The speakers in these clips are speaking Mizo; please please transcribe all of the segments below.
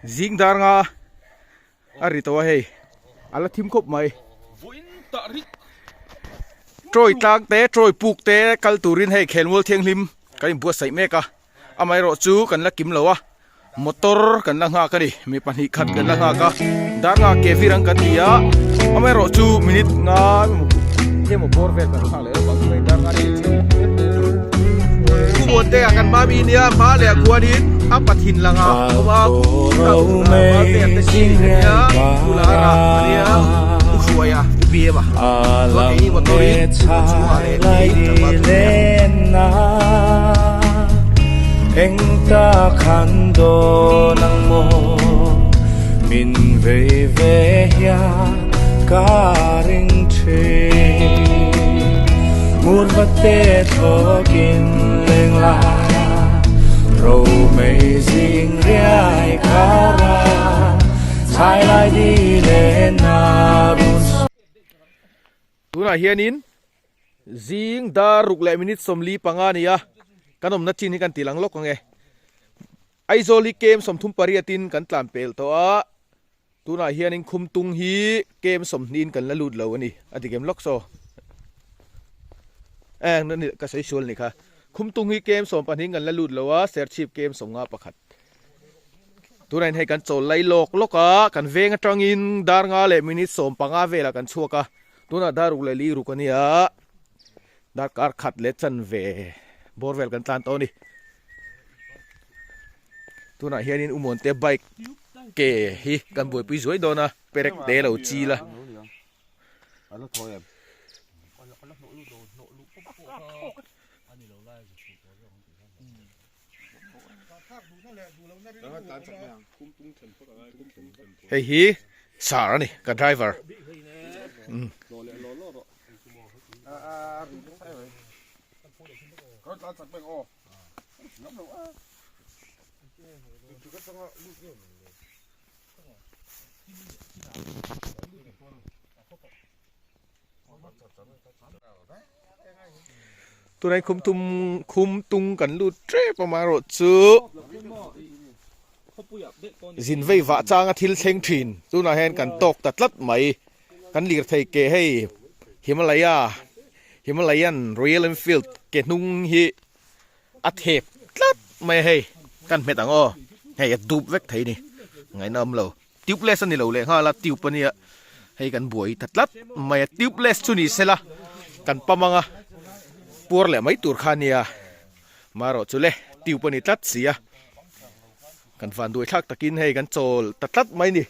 Zing dar nga a ri tawh a hei a la thim khawp mai. Trawi tlang te trawi puk te kal turin hei khelmual thianghlim kan inbuatsaih mek a amaherawh chu kan la kim lo a motor kan la nghak a ni mi pahnih khat kan la nghak a dar nga ke vir ang kan ti a amaherawh chu minute nga emaw bawr vel kan nghak leh lawk ang chuan dar nga Pu Muantea kan mami nia hma leh ah khuanin a pathin langa awm a Valtea te khi ania Pu Lara ania Pu Hruaia Pu Biema chuan keini motor in Pu Chhunga leh kei tlangval thum ania. Ka ring thin Ngur va te thawkin leng la Ro mei zing riai kara Chai lai di le na run Tunah hianin zing dar ruk leh minute 45 a ni a, kan awmna chin hi kan ti lang lawk ang e. Aizawl hi kem 38 in kan tlan pel tawh a, tunah hianin Khumtung hi kem 20 in kan la lut lo a ni, a ti kem lawk saw. Eh, ka sawi sual ni kha. Khumtung hi kem 15 in kan la lut lo a, Serchhip kem 51. Tunah hian hei kan chawl lai lawk lawk a, kan veng atangin dar nga leh minute 15 velah kan chhuak a, tunah dar ruk leh li ruk a nia, darkar khat leh chanve bawr vel kan tlan tawh a ni. Tunah hianin u Muante bike ke hi kan buaipui zuai dawn a, perek te lo chil a. Hei hi sar a ni ka driver. Tunah hian khumtum khumtung kan lut tep a amaherawhchu zin vei vah changa thil thleng thin tunah hian kan tawk ta tlat mai. Kan lirthei ke hei Himalaya Himalayan Royal Enfield ke hnung hi a thep tlat mai a hei kan hmet ang aw hei a dup vek thei ni ngaihna awm lo tubeless a ni lo leh nghal a tube a nia hei kan buai ta tlat mai a tubeless chu ni sela kan pam ang a puar leh mai tur kha a nia marawh chu le tube a ni tlat si a kan van duai thlak takin hei kan chawl ta tlat mai ni.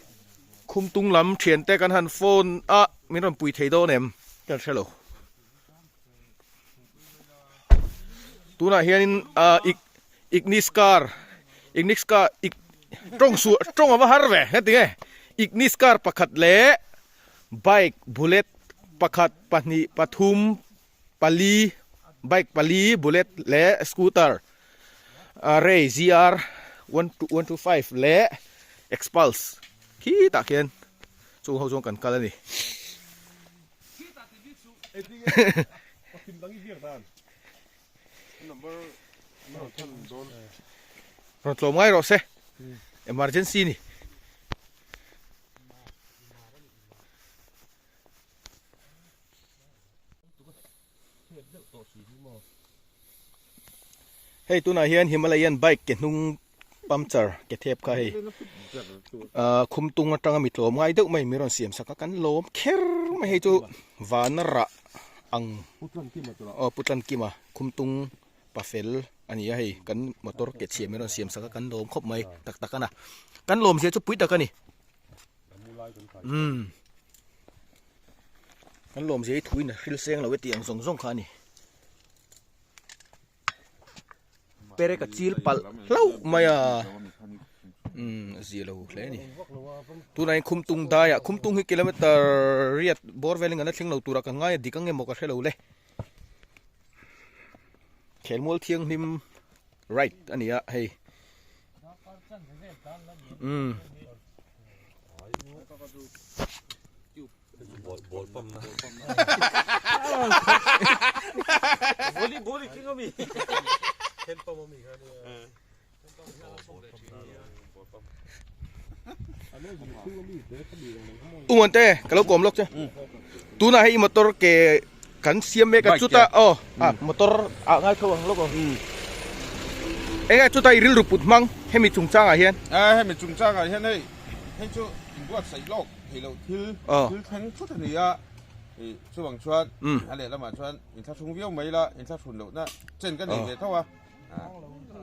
Khumtung lam thiante kan han phone a min rawn pui thei dawn em kan hre lo. Tunah hianin ah Ignis car Ignis car ig tawng su tawng a va har ve heti nge Ignis car pakhat leh bike bullet pakhat pahnih pathum pali bike pali bullet leh scooter Ray GR 125 leh Xpulse khitah khian chung ho chuan kan kal a ni. Rawn tlawm ngai rawh se emergency ni. Hei tunah hian Himalayan bike ke hnung puncture ke thep kha hei ah khumtung atanga mi tlawm ngai deuh mai mi rawn siam sak a kan lawm kher mai hei chu vana rah ang aw Putlankima khumtung pafel a ni a hei kan motor ke chhia mi rawn siam sak a kan lawm khawp mai tak tak a na kan lawm zia chu pui tak a ni umm. Kan lawmzia hi thuin a hril seng lo e tih ang zawng zawng kha a ni. Perek a chil palh hlauh mai a umm a zia lo hle a ni. Tunah hian Khumtung daiah Khumtung hi kilometer riat bawr velin kan la thleng lo turah ka ngai a dik ang emaw ka hre lo le. Khelmual thianghlim right a ni a hei. Umm. Uman te ka lo kawm lawk che. Tunah hei i motor ke kan siam mek a chuta aw a motor ah ngai tho ang lawk aw. Enge chuta i rilru put hmang hemi chungchangah hian. A hemi chungchangah hian hei hei chu inbuatsaih lawk theih loh thil thil thleng thut a ni a ih chuvang chuan a lehlamah chuan inthlahrung viau mai ila inthlahrun lohna chen ka nei ve tho a.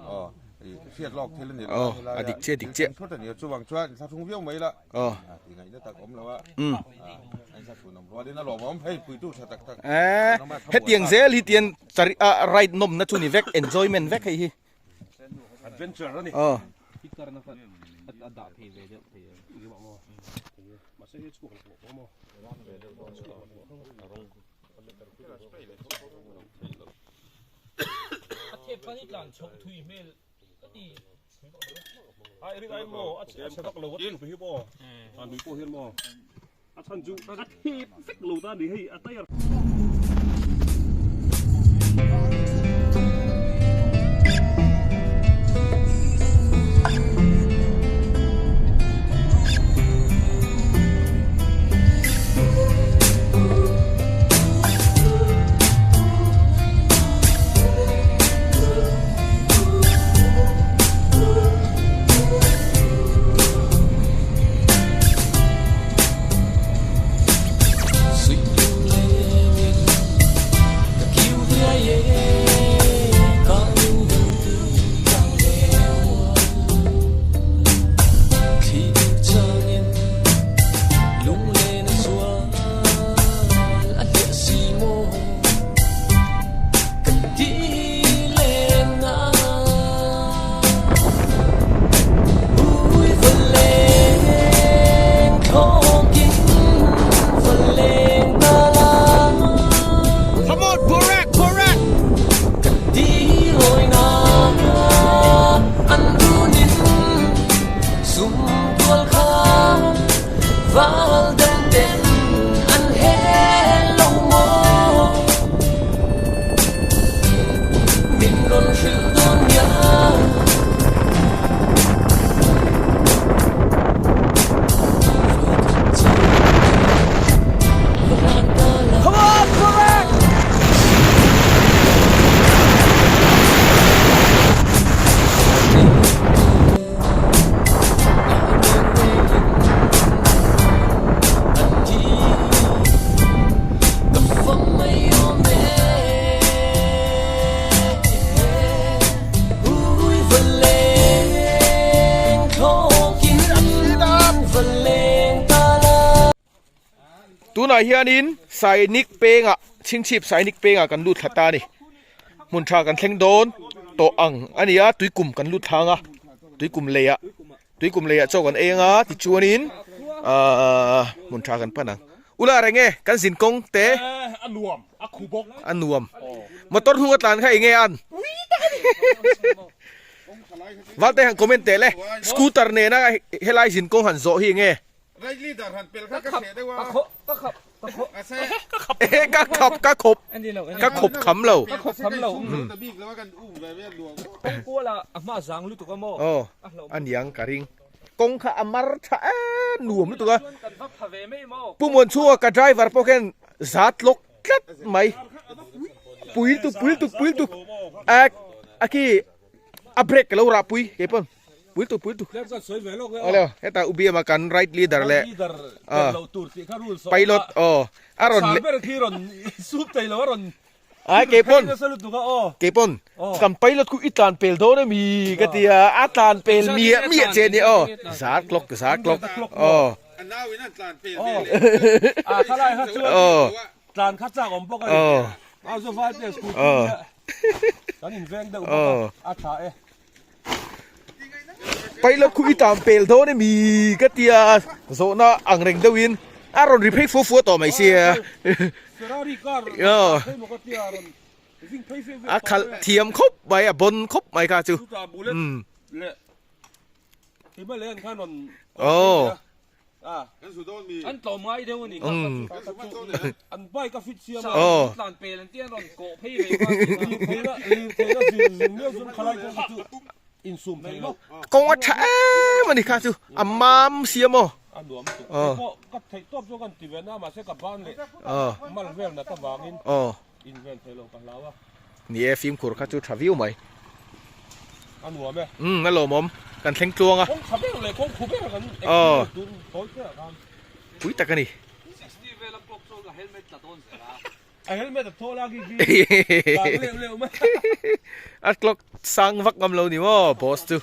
Aw hriat lawk thil a ni lo a dik chiah dik chiah thut a ni chuvang chuan inthlahrung viau mai la aw tih ngaihna tak awm lo a inthlahrun awm rualin a lawmawm hei puitu tha tak tak eh hetiang zel hi tian chari a ride nawmna chu ni vek enjoyment vek hei hi adventure a ni aw a dah thei ve deuh thei mahse hei chhuak leh tawh maw A thep khan i tlan chhoh thui hmel ka ti. Ai ring ai maw a chhe vak lo a ti hi maw a nui pawh hian maw a chhan chu a thep vek lo ta ni hei a tyre. Tunah hianin Sainik pengah Chhingchhip Sainik pengah kan lut thla ta a ni. Hmun tha kan thleng dawn tawh ang a ni a, tuikum kan lut thlang a, tuikum leiah tuikum leiah chaw kan eng a tichuanin ahh hmun tha kan pan ang. Ula reng e kan zin kawng te a nuam a khu bawk a nuam motor hnung a tlan kha eng nge an Valte han comment teh le scooter nena helai zin kawng han zawh hi eng nge Right leader han pel kha ka hreh deuh a. Ka khawp ka khap ka khawp A se. Ka khap Eh ka khap ka khawp a ni lo ka khawp kham lo. Ka khawp kham lo. Ta bik lo a kan um ve ve luang. Kawng kual a a hma zang lutuk a maw. Aw A hlauh a niang ka ring. Kawng kha a mar tha em nuam lutuk a. Chuan kan va pha ve mai maw. Pu Muanchhunga ka driver pawh khian zat lawk tlat mai. Pui lutuk pui lutuk pui lutuk. A a khi a brake ka lo rah pui keipawn. Pui tu pui tu. Awle heta UBM a kan right leader leh pilot aw a rawn le ber khi rawn sup thei lo a rawn ai keipawn keipawn kan pilot khu i tlan pel dawn ami ka ti a a tlan pel miah miah che ni aw zar clock zar clock aw a nau in an tlan pel ve leh a khalai kha chuan aw tlan kha chak awm bawk a ni a zo vai te school kan in veng deuh bawk a a tha e Pilot khu i tan pel dawn emi ka tia zawhna ang reng deuhin a rawn ri phei fua fua tawh mai sia a khalh thiam khawp mai a bawn khawp mai kha chu aw. An tlawm ngai deuh a ni. An bike a fit siam a. Aw. Tlan pel an tia rawn kawh phei ve kha. Lirtheihna lirtheihna zin zin miau chuan khalai kawng kha chu insum thei lo. Kawng a tha em em a ni kha chu a mam sia maw? A nuam tuk. Kei pawh ka theih tawp chu kan ti ve na mahse ka ban leh mal vel nat avangin in ven theih loh ka hlau a. Ni e fimkhur kha chu tha viau mai. A nuam e. Umm a lawmawm kan thleng tluang a. Kawng tha ber leh kawng khu ber kan experience tun tawi te ah khan. Pui tak a ni. 60 vel a clock chuan ka helmet tla dawn zel a. A helmet a thaw la khi khi kang leuh leuh mai. A clock sang vak ngam lo ni maw boss chu.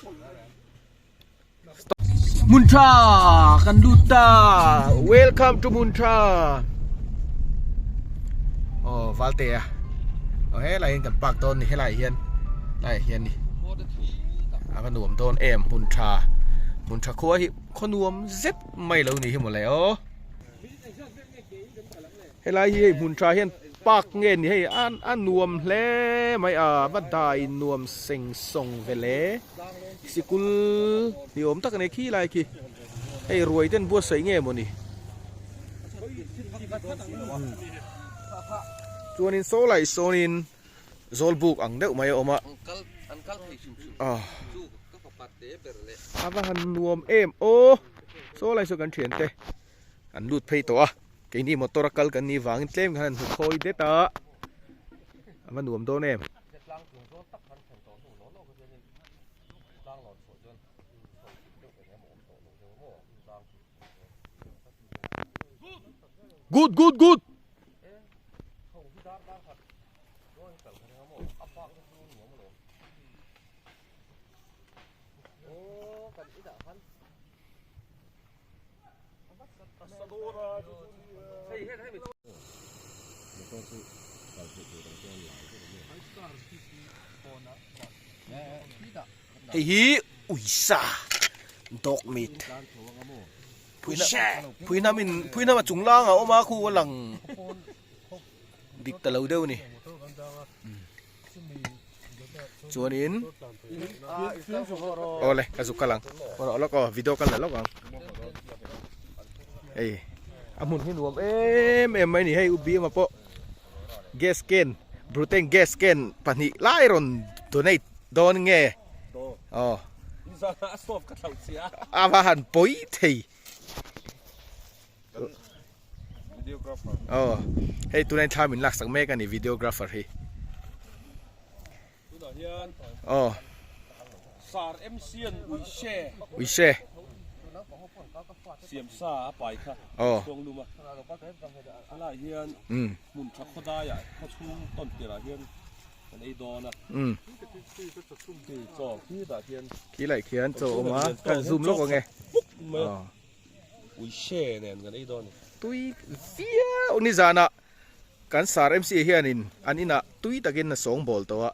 Hmun tha kan lut ta welcome to hmun tha aw valte a aw helai hian kan park dawn ni helai hian lai hian ni a va nuam dawn em hmun tha hmun tha khua hi khaw nuam zet mai lo ni hi mawle aw. Helai hi hei hmun tha hian park nge ni hei a a nuam hle mai a va dai nuam seng sawng ve le sikul ni awm tak a nei khi lai khi hei ruai ten buatsaih nge maw ni chuanin saw lai sawnin zawlbuk ang deuh mai a awm a a va han nuam em aw saw lai saw kan thian te. An lut phei tawh a, keini motor a kal kan nih vangin tlem khan an hmu khawi det a, a va nuam dawn em. Good good good. Hei hi uisa dog meat phuihnam in phuihnam a chung lang a awm a khu a lang dik ta lo deuh a ni. Chuanin awle ka zuk kal ang aw lawk aw video ka la lawk ang hei a hmun hi nuam em em mai a ni hei u bima pawh gas can butane gas can pahnih lai rawn donate dawn nge aw a va han pawi thei. Aw hei tunah hian thla min laksak mek a ni videographer hi. Tunah hian aw Sar MC an Uise Uise siam sa a pai kha aw chhuang lum a helaiah hian hmun tha khawdaiah khaw chhung tawn tirah hian kan ei dawn a chaw khitah khian khilaiah khian chaw a awm a kan zoom lawk ang e aw. Ui she nen kan ei dawn a ni. Tui viau nizanah kan sar MC hianin an inah tui takin a sawng bawl tawh a,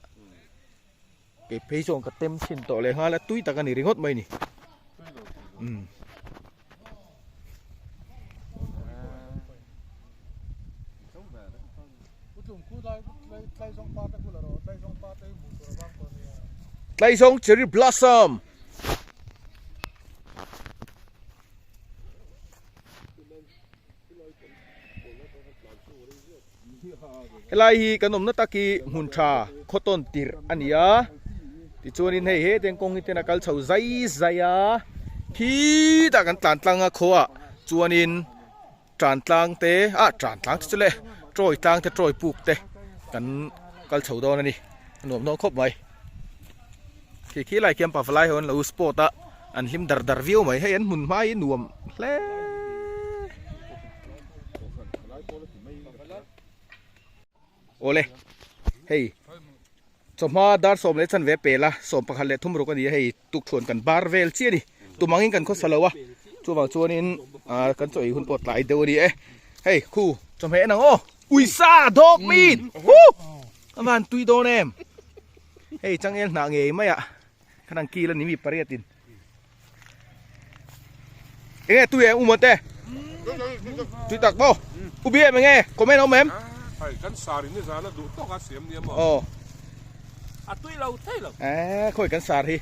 kei phei chuan ka tem thin tawh leh nghal a, tui tak a ni ringawt mai ni. Umm. Tlaizawng cherry blossom. Helai hi kan awmna tak hi hmun tha khaw tawn tirh a ni a tichuanin hei hetiang kawng hi ten a kal chho zai zai a khitah kan tlan tlang a khuaah chuanin tan tlang te ah tan tlang te chu le tawi tlang te tawi puk te kan kal chho dawn a ni a nuam dawn khawp mai khi khi lai khian pavalai ho an lo sport a an hlim dar dar viau mai hei an hmun hma hi nuam hle. Awle hei chawhma dar sawm leh chanve pel a 13 ruk a ni a hei tukthuan kan bar vel chiah a ni tum angin kan khawsa lo a chuvang chuanin ah kan chaw ei hun pawh tlai deuh a ni e hei khu chawhmeh en ang aw uisa dog meat huh a van tui dawn em hei changel hnah ngei mai ah khan ang kil a ni mi pariat in enge tui em u te tui tak maw u bi em enge comment awm em hei kan sar in ni zan a duh tawk a siam nia maw aw a tui lo thei lo eh khawi kan sar hi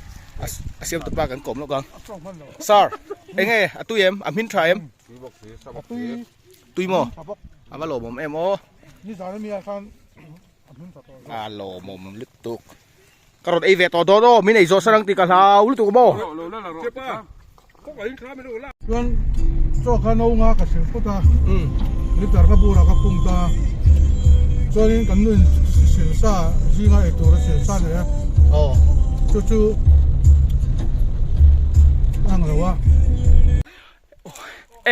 a siam tupa kan kawm lawk ang sar enge a tui em a hmin tha em tui maw a va lawmawm em aw ni zan ami ah khan a hmin tha tawh a lawmawm lutuk Ka rawn ei ve tawh dawn aw, min ei zawh sarang tih ka hlau lutuk maw? Chuan chaw kha no nga ka sil phawt a, liter ka bur ah ka pump ta a, chuanin kan nu in sil sa zinga ei tur a sil sa nei a, chu chu a ang lo a.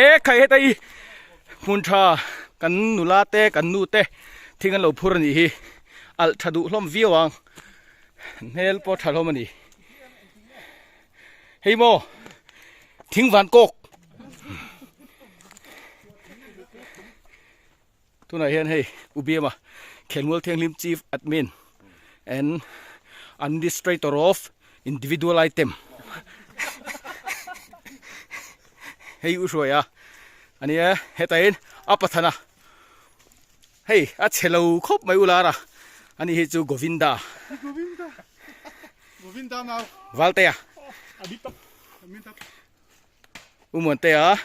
E khai heta i hmun tha kan nula te kan nu te thing an lo phur a nih hi alh tha duh hlawm viau ang hmel pawh tha hlawm a ni. Hei maw thing van kawk tunah hian hei U Biama Khelmual Thianghlim Chief Admin and Administrator of Individual Item hei U Hruaia a nia hetah hian a pathana hei a chhe lo khawp mai U Lara ani hi chu Govinda. Valtea U Muantea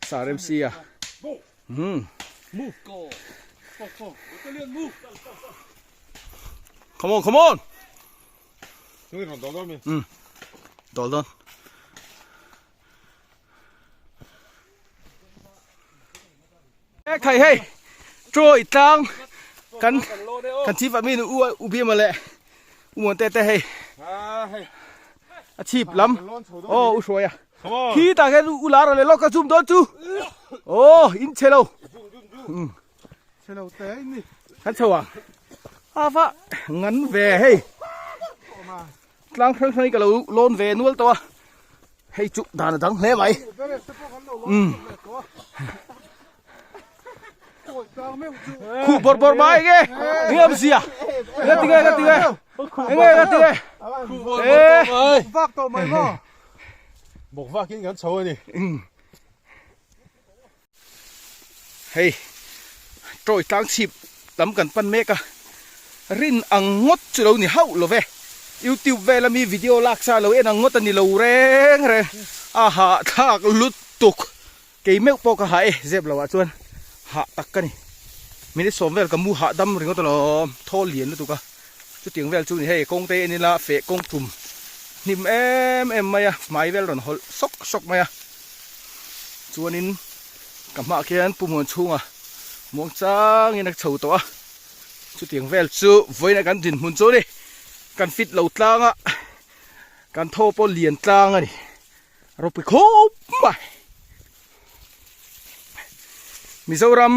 Sir MC a hmm Come on come on Hmm Dol don Khai hei Troy tlang kan kan chief admin u u bia male u mon te te hei a chip lam o u hruai a khi ta khen u lar le lok ka zoom don chu o in chelo chelo te ni kan chho à a va ngan ve hei tlang hrang hrang ka lo lawn ve nual to a Hei chu dan a dang hle mai. Um. Khu bor bor mai nge. Nge am zia. Nge ti nge nge ti nge. Nge nge ti nge. Khu bor bor mai. Vak to mai mo. Bok vakin kan chho ani. Hei Troy tlang chhip lam kan pan mek a, rin ang ngawt chu lo ni hauh lo ve. YouTube vel ami video lak sa lo en ang ngawt a ni lo reng reng a hahthlak lutuk. Kei meuh pawh ka hah e, zep lo ah chuan hah tak ka ni. Minute sawm vel ka mu hahdam ringawt alawm, thawl lian lutuk a. Chutiang vel chu ni hei kawng te en ila feh kawng tum hnim em em mai a, hmai vel rawn hawlh sawk sawk mai a. Chuanin ka hmaah khian Pu Muan chhunga muang changin a chho tawh a, chutiang vel chu vawiin a kan dinhmun chu a ni. Kan fit lo tlang a, kan thaw pawh lian tlang a ni. Ropui khawp mai. Mizoram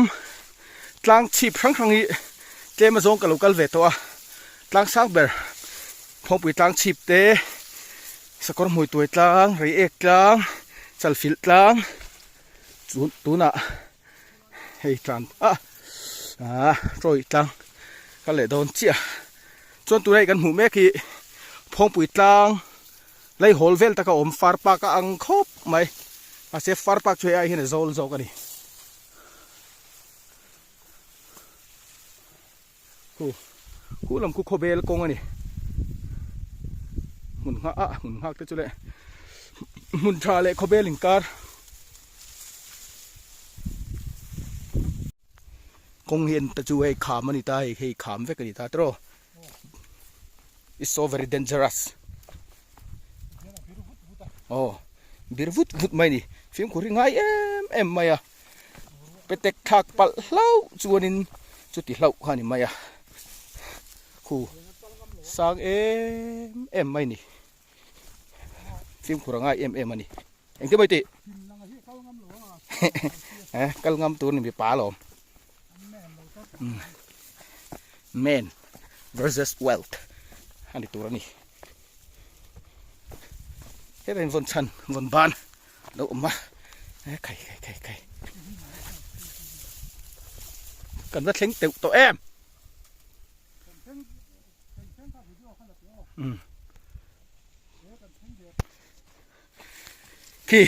tlang chhip hrang hrang hi tlem azawng ka lo kal ve tawh a, tlang sang ber Phawngpui tlang chhip te, Sakawr hmui tuai tlang, Reiek tlang, Chalfilh tlang chu tunah hei tlan ah ah Troy tlang ka leh dawn chiah a, chuan tunah hi kan hmuh mek hi Phawngpui tlang. Lei hawl vel taka awm far park a ang khawp mai. Mahse far park chu hei ai hian a zawl zawk a ni. Khu khu lam khu khawbel kawng a ni. Hmun nghah a hmun nghak te chu leh hmun tha leh khawbel inkar. Kawng hi en ta chu hei kham a ni ta hei hei kham vek a ni ta tiraw. It's so very dangerous. Oh, bir vut vut mai ni. Fimkhur hi ngai em em mai a. Petek thlak palh hlauh chuanin chuti hlauh kha ni mai a. Khu sang em em mai ni. Fimkhur a ngai em em a ni. Engtin mai tih? Eh, kal ngam tur ni mipa alawm. Man versus wild a ni tur a ni. Hetah hian vawn chhan, vawn ban lo awm a. Eh, khai khai khai khai. Kan va thleng teuh tawh em? Um. Khi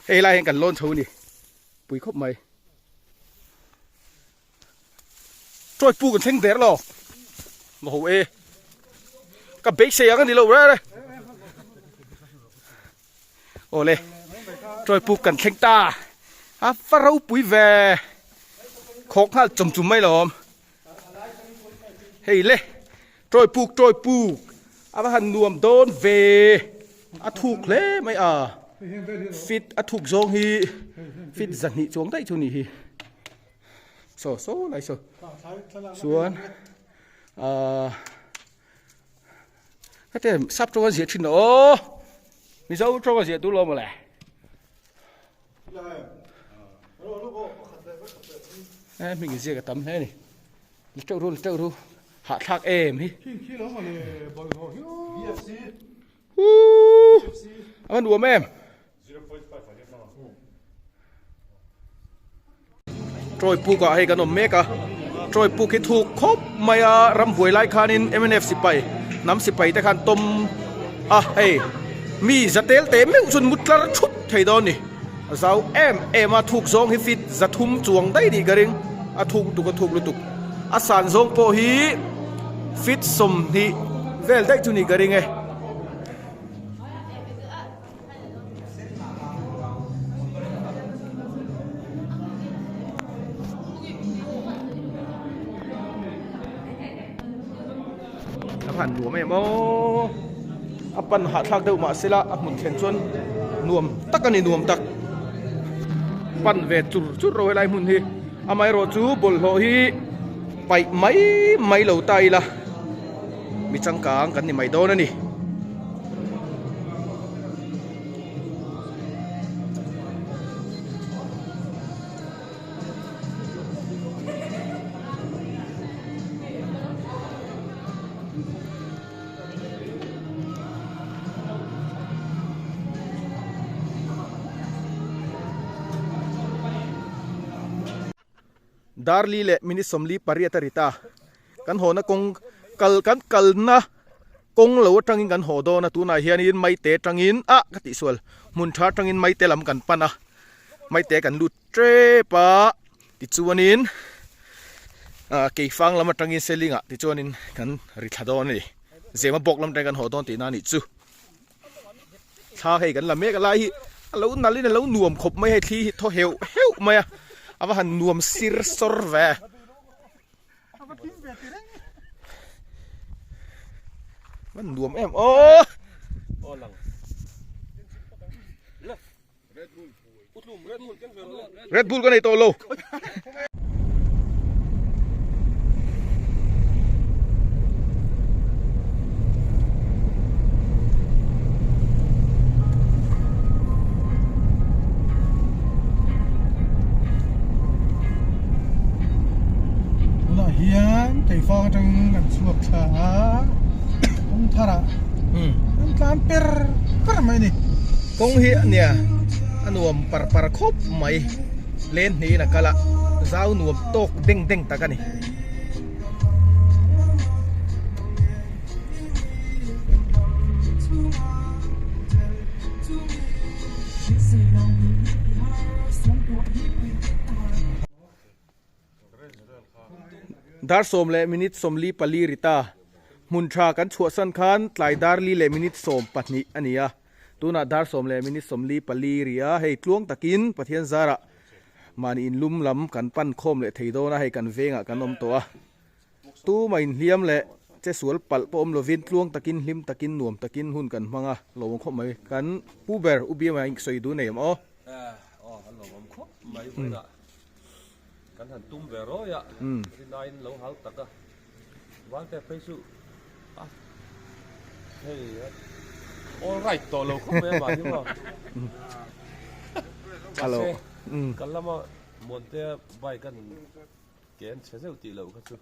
hei lai hian kan lawn chho a ni pui khawp mai Troy pu kan thleng der lo ma ho e ka beisei ang a ni lo re re awle Troy pu kan thleng ta a va ropui ve khawk nghal chum chum mai lawm hei le Troy puk Troy puk a va han nuam dawn ve. A thuk hle mai a, feet a thuk zawng hi feet zahnih chuang daih chu a nih hi. Saw saw lai saw chuan ahh heti sap tawng a ziah thin aw mizo tawng a ziah duh lo mawle. He hming ziak a tam hle a ni. La teuh ru la teuh ru hahthlak em hi. Huu a va nuam em. Troy puk ah hei kan awm mek a Troy puk hi thuk khawp mai a rambuai lai khanin mnf sipai hnam sipai te khan tawm a hei mi za tel te meuh chuan mu tlar thup thei dawn a ni a zau em em a thuk zawng hi feet za thum chuang daih nih ka ring a thuk lutuk a thuk lutuk a san zawng pawh hi feet 20 vel daih chu nih ka ring e. A han nuam em aw a pan hahthlak deuh mah sela a hmun thlen chuan nuam tak a ni nuam tak pan ve chur chur ro helai hmun hi amaherawh chu bawlhhlawh hi paih mai mai lo ta ila. Mi changkang kan ni mai dawn a ni. Darli leh minute 48 a ri ta. Kan hawna kawng kal kan kalna kawng lo atangin kan haw dawn a tunah hianin maite atangin ah ka tihsual hmun tha atangin maite lam kan pan a maite kan lut tep a tichuanin ah keifang lam atangin seling ah tichuanin kan ri thla dawn a ni zema bawk lam atangin kan haw dawn tihna a nih chu. Thla hei kan la mek a lai hi a lo nalh in a lo nuam khawp mai hei thli hi thaw heuh heuh mai a a va han nuam sir sawr ve a nuam em aw Red Bull ka nei tawh lo. Tunah hian keifang atangin kan chhuak thla a, kawng tharah kan tlan per per mai a ni. Kawng hi nia a nuam par par khawp mai len hnihin a kal a zau nuam tawk deng deng tak a ni. Dar sawm leh minute 44 ri ta. Hmun tha kan chhuahsan khan tlai dar li leh minute 12 a ni a. Tunah dar sawm leh minute 44 ri a, hei tluang takin Pathian zarah mahni inlum lam kan pan khawm leh thei dawn a, hei kan vengah kan awm tawh a. Tuma inhliam leh che sual palh pawh awm lovin tluang takin hlim takin nuam takin hun kan hmang a, lawmawm khawp mai. Kan pu ber U Biama in sawi duh nei em aw? Aw, a lawmawm khawp mai vawiinah kan han tum ve rawi a, rinaiin lo hal tak a, Valte phei chu a hei all right tawh lo khawp mai a mahni maw. Hello. Kan lama Muantea bike a Ke an chhe zeuh tih loh kha chu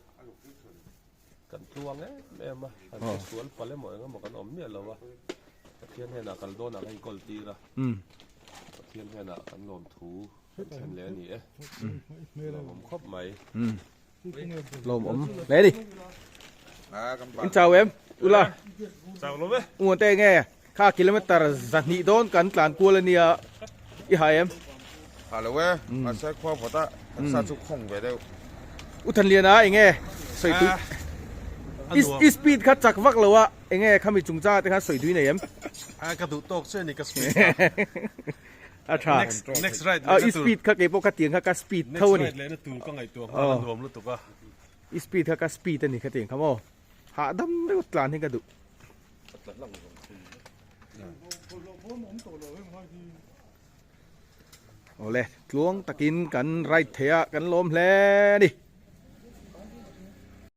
kan tluang em em a, kan hre sual palh emaw eng emaw kan awm miah lo a, Pathian hnenah kal dawnah kan inkawl tir a, Pathian hnenah kan lawmthu kan thlen leh a ni e, lawmawm khawp mai. Lawmawm hle ni. In chau em? Ula. Chau lo ve. Ungaw te nge? Kha kilometer 200 dawn kan tlan kual a nia i hai em? Ha lo e, mahse khua vawt a taksa chu khawng ve deuh. U Thanliana enge sawi tui i speed kha chak vak lo a enge khami chungchang ah te khan sawi tui nei em? A ka duh tawk che a ni ka speed kha. A tha. Next ride lehna tur. I speed kha keipawh kha tiang kha ka speed tho a ni. Next ride lehna tur ka ngaihtuah nghal a nuam lutuk a. I speed kha ka speed a ni kha tiang kha maw. Hahdam deuh tlan hi ka duh. Awle tluang takin kan ride thei a kan lawm hle a ni.